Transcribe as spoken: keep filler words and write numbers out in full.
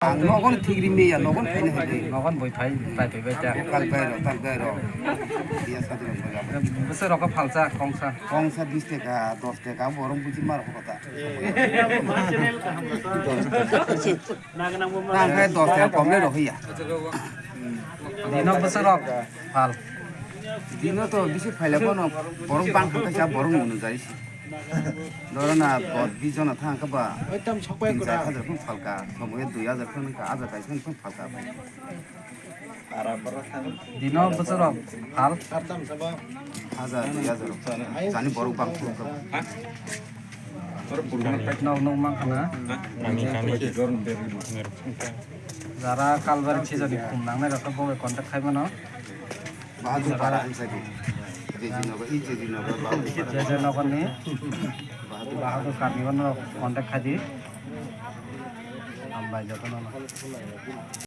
Ang nogon thik ri meya, nogon phaina hai de. Nogon boi phai, phai phai bai ta. Tal bai ro, tal bai ro. Iya sadi ro, bai ro. Bwswk rok phalsa, kongsa. Kongsa bis taka, dos taka, borok buji mar kota. Nang khe dos taka kom le ro hiya. Dino bwswk rok phal. Dino to bisi phaila bono, borok bang kha kaisa, borok nung nung jai si. Doro na bo bis jona thang kha ba. Tin char hajar phun phalka, somoyo dui hajar phun ka, hajar kaisa phun phalka. Dino bwswk rok phal. Hajar, dui hajar. Jani borok bang phun kha. Nok nok mang khana. Jara kalbari season ni khum nangnai rok bo contact khai mano. Bahadur Para hinsai di. J J Nagar, i J J Nagar, Bahadur Para. J J Nagar ni Bahadur Para. Bahadur Karni bono contact khai di. Hambai jotono.